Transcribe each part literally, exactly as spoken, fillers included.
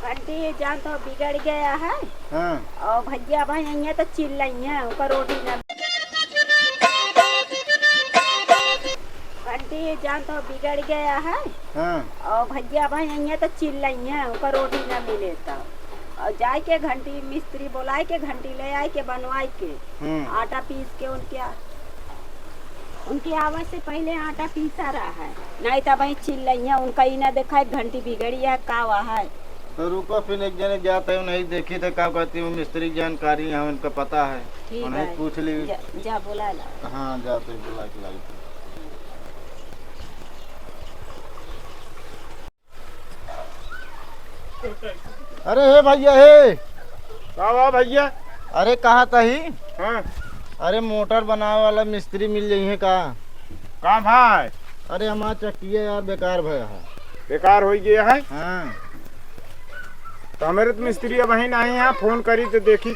घंटी जान तो बिगड़ गया है। हाँ। और भैया भाई यहाँ तो चिल्लाइए, ओकर रोटी ना। घंटी जान तो बिगड़ गया है। हाँ। और भैया भाई यहाँ तो चिल्लाइए, ओकर रोटी ना मिले तो। और जाए के घंटी मिस्त्री बोलाए के घंटी ले आए के बनवाए के। हम्म। आटा पीस के उनके आ-, उनके आवे से पहले आटा पीसा रहा है, नहीं तो भाई चिल्लाइए, उनका ही ना देखा है, घंटी बिगड़ी है, का हुआ है। तो रुको, फिर एक जने जात है, उन्हें देखी तो का कहती, वो मिस्त्री की जानकारी है, उनका पता है, ठीक उन्हें है। पूछ ली। जा, जा बोला ला। हाँ, जा तो बोला के लाई। अरे हे भैया हे। का बा भैया? अरे कहाँ तही? हाँ। अरे मोटर बनावे वाला मिस्त्री मिल जइहे का? का भाई? अरे हमार चक्किया यार बेकार भया है। बेकार होइ गया है? हाँ। तो हमरे तो मिस्त्री अबहीं नाहीं है, फोन करी तो देखी,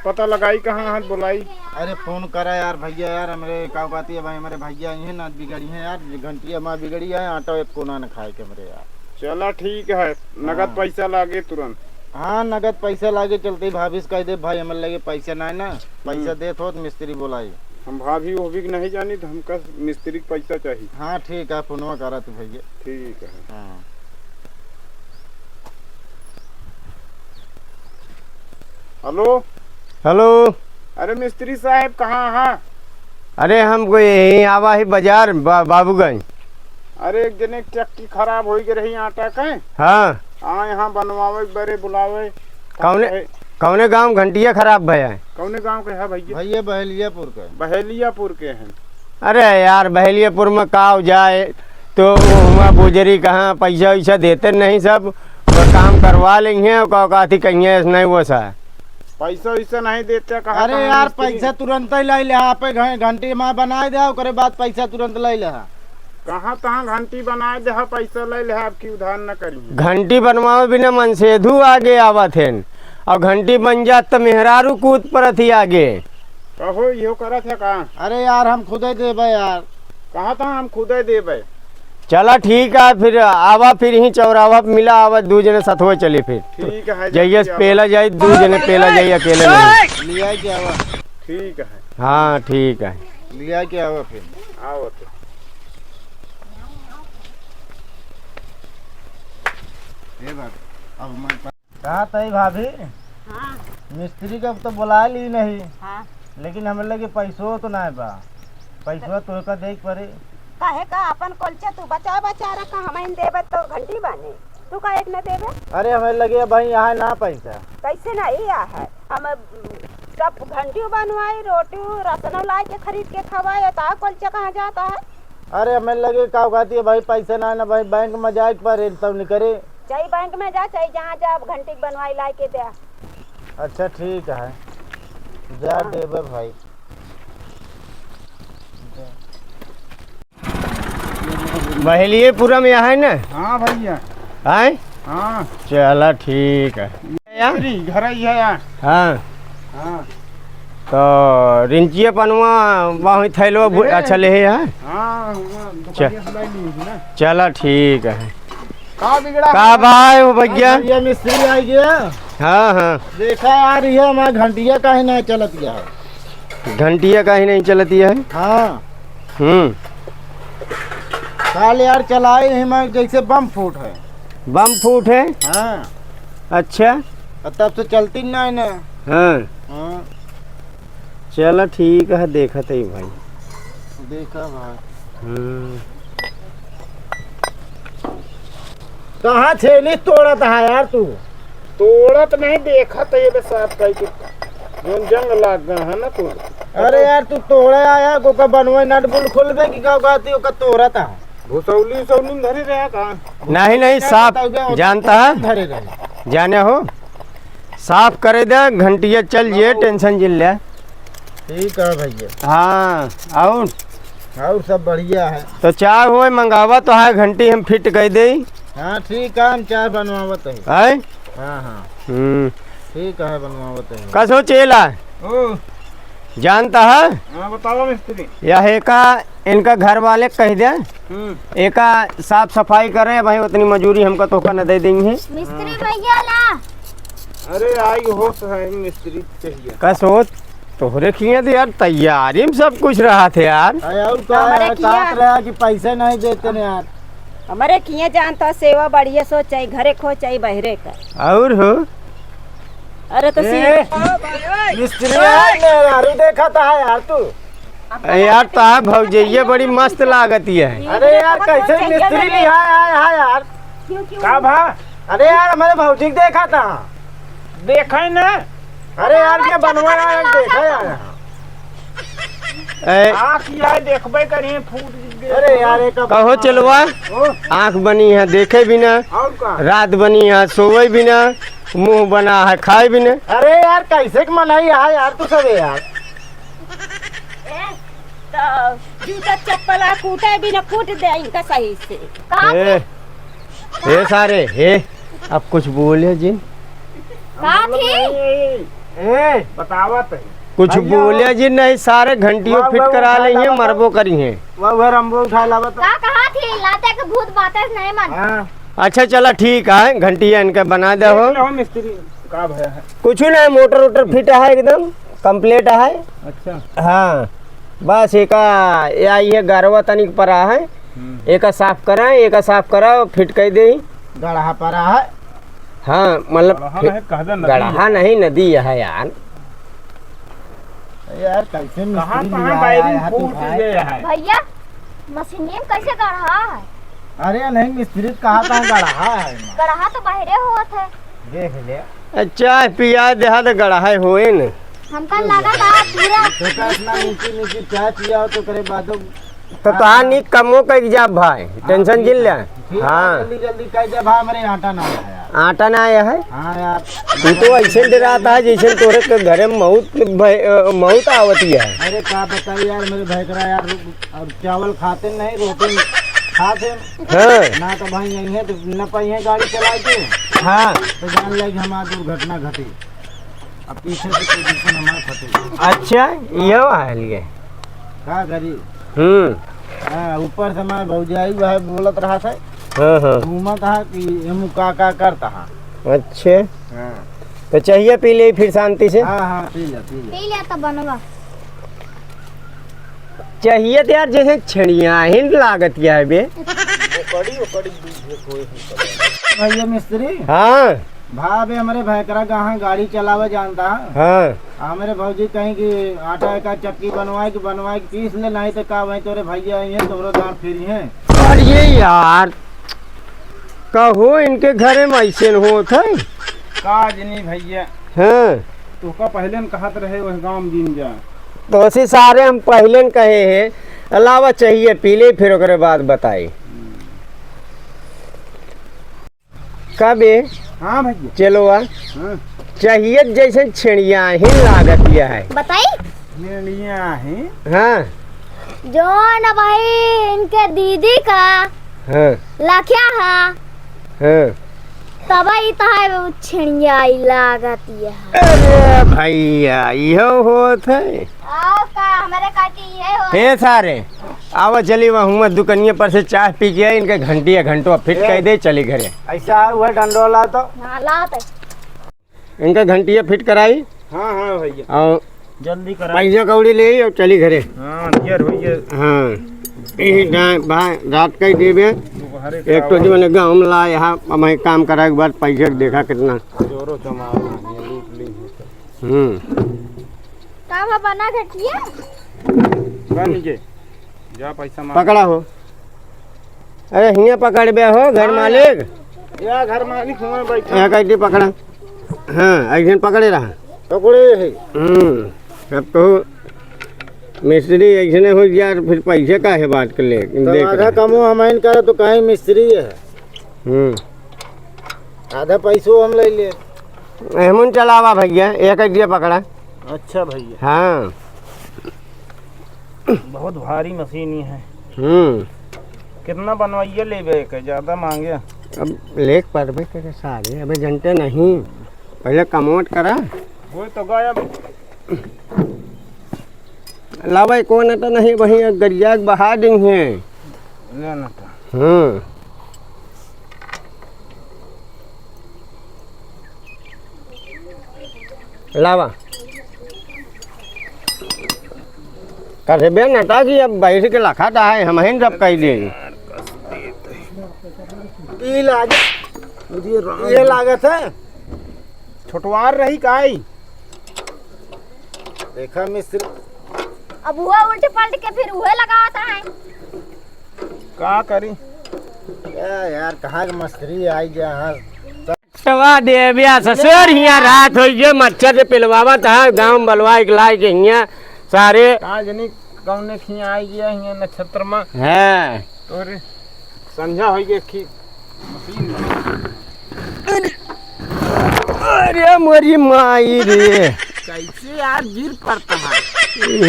पता लगाई कहाँ है, बोलाई। अरे फोन करा यार भैया यार, हमरे का कहती है भाई, हमरे भैया अइहे ना बिगड़ी है यार, घंटिया हमार बिगड़ी है, आटा एक कोना न खाए के हमरे यार। चला ठीक है, नगद हाँ। पैसा लागे तुरंत। हाँ, नगद पैसा लागे, चलते ही भाभी से कह दे, भाई हमरे लगे पैसा ना है ना, पैसा हम्म। देत हो तो मिस्त्री बोलाई। हम भाभी ओभी के नहीं जानी, तो हमका मिस्त्री के पैसा चाहिए। हाँ ठीक है, फोनवा करा तू भैया। ठीक है। हाँ। हेलो। हेलो। अरे मिस्त्री साहब, कहाँ हैं? अरे हमको यहीं आवा ही बाजार बा-, बाबूगंज। अरे एक जने के चक्की खराब होइ गई रही आटा के। हाँ। हाँ, यहाँ बनवावे के बरे बुलावे। कौने, अरे। कौने गाँव घंटिया खराब भया है? कौने गाँव के है भैया? भैया बहेलियापुर के। बहेलियापुर के हैं। अरे यार, बहेलियापुर में का हो जाए, तो हुआँ बुजरी कहाँ पैसा वैसा देते नहीं सब, तो काम करवा लेंगे, का, का थी कहिए, ऐसा नहीं वो सा। पैसा वैसा नहीं देते, कहाँ, अरे कहाँ यार, मिस्त्री? पैसा तुरंत ही लाई ले, आप घ-, घंटी में बनाए दे, ओकरे बाद पैसा तुरंत लाई ले। कहाँ तहाँ घंटी बनाए दे, पैसा लाई ले, आपकी उधार न करिए। घंटी बनवावे बिना मनसेधू आगे आवत हैं, और घंटी बन जात तो मेहरारू कूद परत ही आगे। कहो, इहो करत है का? अरे यार, हम खुदे देबे यार। कहा था हम खुदे देबे। चला ठीक है, फिर आवा, फिर ही चौराहा पे मिला, आवा, दू जने सथवे चली फिर। ठीक है, जइया से जल्दी पेला जाई, दू जने पेला जाई, अकेले नहीं। लिया के आवा। ठीक है। हाँ, ठीक है। लिया के आवा फिर। आवा तो। ये बात, अब मैं कहा तई भाभी, हाँ। मिस्त्री के तो बोला ली नहीं, हाँ। लेकिन हमरे लगे पैसो तो ना बा, पैसो तो का दे के पड़े। काहे का अपन कोलचा तू बचा बचा रखा, हम इन देबे तो घंटी बाने, तू का एक न देबे? अरे हमें लगे भाई यहाँ ना पैसा। कैसे ना ये है, हम सब घंटी बनवाई, रोटी राशन लाई के खरीद के खवाए, तो कोलचा कहाँ जाता है? अरे हमें लगे का कहती है भाई, पैसा ना ना भाई, बैंक में जाए के पड़े तब निकरे। चाहे बैंक में जा, चाहे जहाँ जा, अब घंटी के बनवाई लाई के दे। अच्छा ठीक है, जा हाँ। देबे भाई। बहेलिएपुर में यहाँ है ना? हाँ भैया। आए? हाँ। चला ठीक है। या? अरे, घर ही है यार। हाँ। हाँ। तो रिंचिया पनवा वहाँ थैलो भु-, अरे। अच्छा ले है यहाँ? हाँ, हाँ, च-, दुकानिया से लाई ली थी ना। चला ठीक है। का बिगड़ा का है? भाई हो भैया? भैया मिस्त्री आ गया। हाँ, हाँ। देखा यार, ये हमारा घंटिया काहे ना चलत गया है? घंटिया काहे नहीं चलती है? हाँ। हम्म। काल यार चलाए ही मैं, जैसे बम फूट है। बम फूट है? हाँ। अच्छा। और तब से चलती ना है ना। हाँ। हाँ। चला ठीक है, देखत है भाई। देखा भाई। हम्म। कहाँ छेनी तोड़त है यार तू? तोड़त नहीं, देखत है ये बे साफ कई के। जौन जंग लाग गया है ना तू। अरे यार, तू तोड़े आया, ओका बनवे नट बोल्ट खोलबे कि का कहती, ओका तोड़त है? भुसौली उसौली में धरे रहे का? नहीं, नहीं, क्या साफ बताओ, क्या जानता है? धरे रहे। जाने हो? साफ करे दे, घंटिया चल जे, टेंशन जिन ले। ठीक है भैया। हाँ, और? और सब बढ़िया है। तो चाह होए मंगावा तो है, घंटी हम फिट कर दे। हाँ, ठीक है, हम चाह बनवावत है। हैं? हाँ, हाँ। हम्म। ठीक है, बनवावत है। कसो चेला? ओ। जानता है? हाँ, बतावा मिस्त्री। यह एका, इनका घर वाले कह दे। हम्म। एका साफ सफाई करे भाई, उतनी मजूरी हमका तोहका न दे देंगे। मिस्त्री भैया ला। अरे, आई होश है, मिस्त्री चाहिए। का सोच? तोहरे किए तो यार, तैयारी में सब कुछ रहा थे यार। अरे, और का हमरे यार, किए कहत रहा कि पैसे नहीं देते ने यार। हमरे किए जानता, सेवा बढ़िया सो, चाहे घरे खो, चाहे बहरे का। और हो? अरे, तो ए, सी- मिस्त्री यार, मेहरारू देखा था यार तू। अरे यार, तार भौजइया बड़ी मस्त लागत है। अरे यार, कैसे मिस्त्री लिहा है, है यार? क्यों, क्यों? का भा? अरे यार, हमरे भौजी के देखा था। देखे ना। अरे यार, के बनवा यार, देखा यार। ए। आँख यार देखबे करिए, फूट गए। अरे यार, एक कहो चेलवा, ओ। आँख बनी है, देखे भी ना। और का? रात बनी है, सोवे भी ना। मुँह बना है, खाए भी ना। अरे यार, कैसे के मनई है यार, तू सबे यार। ए, तो जूता चप्पल आ कूटे भी न कूट दे इनका सही से। कहाँ ए, थे? ए सारे, ए, अब कुछ बोले जिन। कहाँ थी? ए, बतावत है। कुछ भैया, बोले जिन नहीं, सारे घंटियों वाह, फिट वाह, करा उठा लेंगे, लावा तो। मरबो करी हैं। वाह, वाह, रंबो उठा लावा तो। का कहाँ थी? लाते के भूत बातें नहीं मन। हाँ। अच्छा, चला ठीक है, घंटिया इनका बना दे हो। देख लो मिस्त्री, का भया है? कुछ नहीं, मोटर वोटर फिट है, एकदम complete है। अच्छा। हाँ, बस एका, या ये गरवा तनिक परा है, हम्म। एका साफ करा, एका साफ करा, फिट कर दे। गड़हा परा है। हाँ, मतलब गड़हा फिट-, नहीं, कह दे नदी गड़हा है। नहीं, नदी है यार। यार, कैसे कहाँ, मिस्त्री कहाँ लिया वायरिंग है तू फूट भाई? गया है? भैया, मशीनिया में कैसे गड़हा है? अरे नहीं, मिस्त्री तो कहा था गड़हा है। गड़हा तो बाहरे होत है। देख ले। अच्छा, पिया देहा तो गड़हा होए न। हमका लगा था पूरा। तो का इतना नीची नीची चाय पिया हो तो करे बादो। तो तोहार नीक कमो कर जा भाई, tension जिन ले। ठीक है, हाँ। जल्दी जल्दी कर दे भाई, हमरे आटा ना आया। आटा ना आया है? हाँ यार। तू तो ऐसे डराता है जैसे तोरे के घरे मौत भय-, अ, मौत आवती है। अरे का बताई यार, मेरे भैकरा यार, और चावल खाते नहीं, रोटी खाते। हाँ। ना तो भाई यही है, तो न पाई है गाड़ी चला के। हाँ। तो जान ले कि हमारी दुर्घटना घटी। अब पीछे से position हमार फटे। अच्छा, ये हाल है। का करी? हम्म। हाँ, ऊपर से हमार भौजाई वह बोलत रहा था। हाँ, हाँ। घूमत हा कि एमू का का करता हा। अच्छे। हाँ। तो चाहिए पी ले फिर शांति से। हाँ, हाँ, पी ले, पी ले। पी ले तो बनवा। चाहिए तो यार जैसे छेड़िया ही लागत या है बे। ओकड़ी, ओकड़ी दूध है, कोई नहीं पता। भैया मिस्त्री। हाँ। भावे हमरे भैकरा कहाँ गाड़ी चलावे जानता है। हाँ। हमरे भौजी कहीं कि आटा का चक्की बनवाए कि बनवाए कि पीस ले, नहीं तो का वहीं तोरे भैया आई हैं, तोरो दांत फिरी हैं। अरे यार, कहो इनके घरे में ऐसे न होत है। का जनी भैया। हाँ। तोहका पहले न कहत रहे, वह गाँव में दिन जा। तो उसी सारे हम पहले न कहे हैं, अलावा चाहिए पी ले, फिर ओकरे बाद बताई। का बे? हाँ भैया। चलो आ। हाँ। चाहिए जैसे छेड़िया ही लागत या है। बताई? छेड़िया ही? हाँ। जौन भाई इनके दीदी का हाँ। लखिया हा। हाँ। तब ई तहार छेड़िया ही लागत या। अरे भैया, इहो होत है। आओ का, हमरे काटी ये हो। हे सारे, आवा चली वहाँ हुआ दुकनिया पर से चाय पी के आई, इनके घंटिया घंटवा फिट ए। कर दे, चली घरे। ऐसा है, वह डंडोला तो। हाँ, लात है। इनका घंटिया फिट कराई। हाँ, हाँ भैया। और जल्दी करा। पैसा कौड़ी ले और चली घरे। हाँ, दियर भैया। हाँ। यही गाय, भाई, रात का ही देबे। दोपहरे एक तो का जीवन गाँव में ला, यहाँ हम काम करा के बाद पैसे देखा कितना। जोरो जमा, ये लूट ली। हम्म। का बा बना घटिया? बन के। जा पैसा मांग। पकड़ा हो। अरे हियाँ पकड़बे हो घर हाँ। मालिक। या घर मालिक हुआ बैठा। यहाँ कैसे पकड़ा? हाँ, ऐसे पकड़े रहा। पकड़े है। हम्म। अब तो मिस्त्री ऐसे हो यार, फिर पैसे का है बात कर ले, तो देख आधा रहे। कमो हम करे तो कहीं मिस्त्री है। हम्म। आधा पैसो हम ले ले। एहमुन चलावा भैया, एक एक दिया पकड़ा। अच्छा भैया। हाँ। बहुत भारी मशीन ही है। हम्म। कितना बनवाइए लेबे के, ज्यादा मांगे? अब लेक परबे करे सारे, अबे जनते नहीं। पहले कमोट करा। कोई तो गायब। लावा, कौन तो नहीं, वहीं गरिया के बहा देंगे। ले ना तो। हम्म। लावा। कहे बे नटा कि अब बैठ के लखा ता है, हम ही सब कह दे। ई लागे, ये लागत है। छोटवार रही काई? देखा मिस्त्री। अब हुआ उल्टे पलट के फिर उहे लगावत है। का करी? क्या यार, कहाँ के मिस्त्री आई गया, हाँ। सवा देविया ससुर हियाँ रात होई गए, मच्छर से पिलवावत है, गाँव में बलवा एक लाई के हियाँ सारे। का जनी कौने खियाँ आई गया हियाँ नक्षत्र में। हाँ। तोरे संझा होई गए खी-, अरे मोरी माई रे। कैसे यार गिर पड़ता है?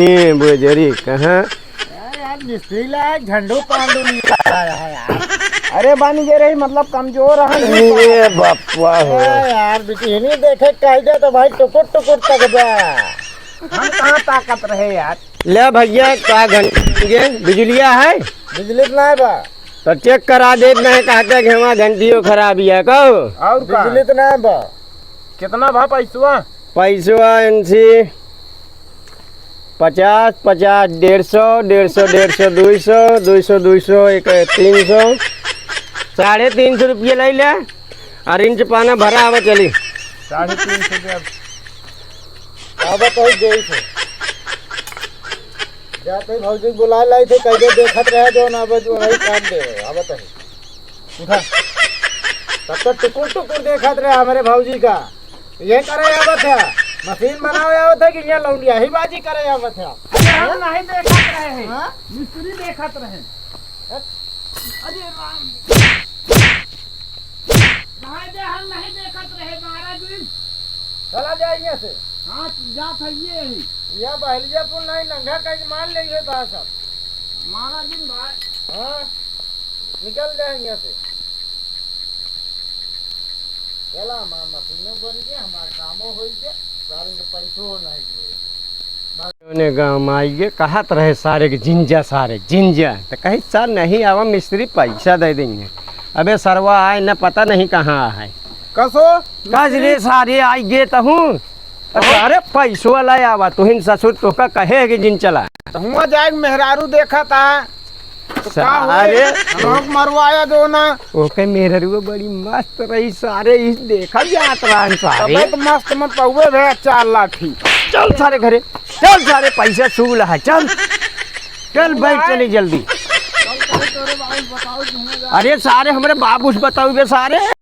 ए बजरी कहाँ? यार, यार, मिस्त्री ला झंडू पांडू नहीं आया है यार। अरे बन गए रही, मतलब कमजोर है। ए बप्पा हो। अरे यार, बिटिहनी देखे कह दे तो भाई टुकुर टुकुर तक बा। हम कहाँ ताकत रहे यार। ले भैया, का घंटे बिजलिया है? बिजली तो नहीं बा। तो चेक करा देत नहीं, कहते कि हमार घंटियो खराब ही है, कहो। और का? बिजली तो नहीं बा। कितना भा पैसवा? पैसवा इनसे पचास, पचास, डेढ़ सौ, डेढ़ सौ, डेढ़ सौ, दुई सौ, दुई सौ, दुई सौ, एक, तीन सौ, साढ़े तीन सौ रुपये ले ले। और इंच पाना भरा आवा चली। साढ़े तीन सौ रुपया। आवा तो ही देई थे। जाते ही भौजी बुला लाई थे, कह दे देखत रहे जो ना बजू वही काम दे। आवा तो ही। उठा। तब तक टुकुर टुकुर देखत रहे हमरे भौजी का। ये करे आवत है, मशीन बनावे आवत है कि ये लौंडिया ही बाजी करे आवत है? अरे हम नहीं देखत रहे हैं, हाँ? मिस्त्री देखत रहे। अरे राम। कहाँ दे हम नहीं देखत रहे बारह दिन। चला जाए यहाँ से। हाँ, तो जात है ये ही। यह बहलिया पुल नहीं नंगा कहीं मान ले ये बात सब। बारह दिन भाई। हाँ। निकल जाए यहाँ से। चला, हमार मशीनो बन गया, हमार कामो हो गया, सारे के पैसो नहीं दिए। ओने गाँव में आई गए, कहत रहे सारे के जिंजा, सारे जिंजा। तो कही, "सर नहीं आवा, मिस्त्री पैसा दे देंगे।" अबे सरवा आए न, पता नहीं कहाँ है। कसो? कस रे सारे आई गए तहूँ। अरे पैसवा ला आवा, तुहिन ससुर तोहका कहे कि जिन चला। तो हुआ जाए मेहरारू देखा था। तो का हुआ? अरे। लोग मरवाया जो ना। ओके मेहरारू बड़ी मस्त रही सारे, इस देखा जात रहन सारे। तबे तो मस्त मत पउवे भैया चार लाठी। चल सारे घरे, चल सारे पैसा सूल है, चल। चल बैठ चली जल्दी। अरे सारे हमरे बाबू से बताओगे सारे।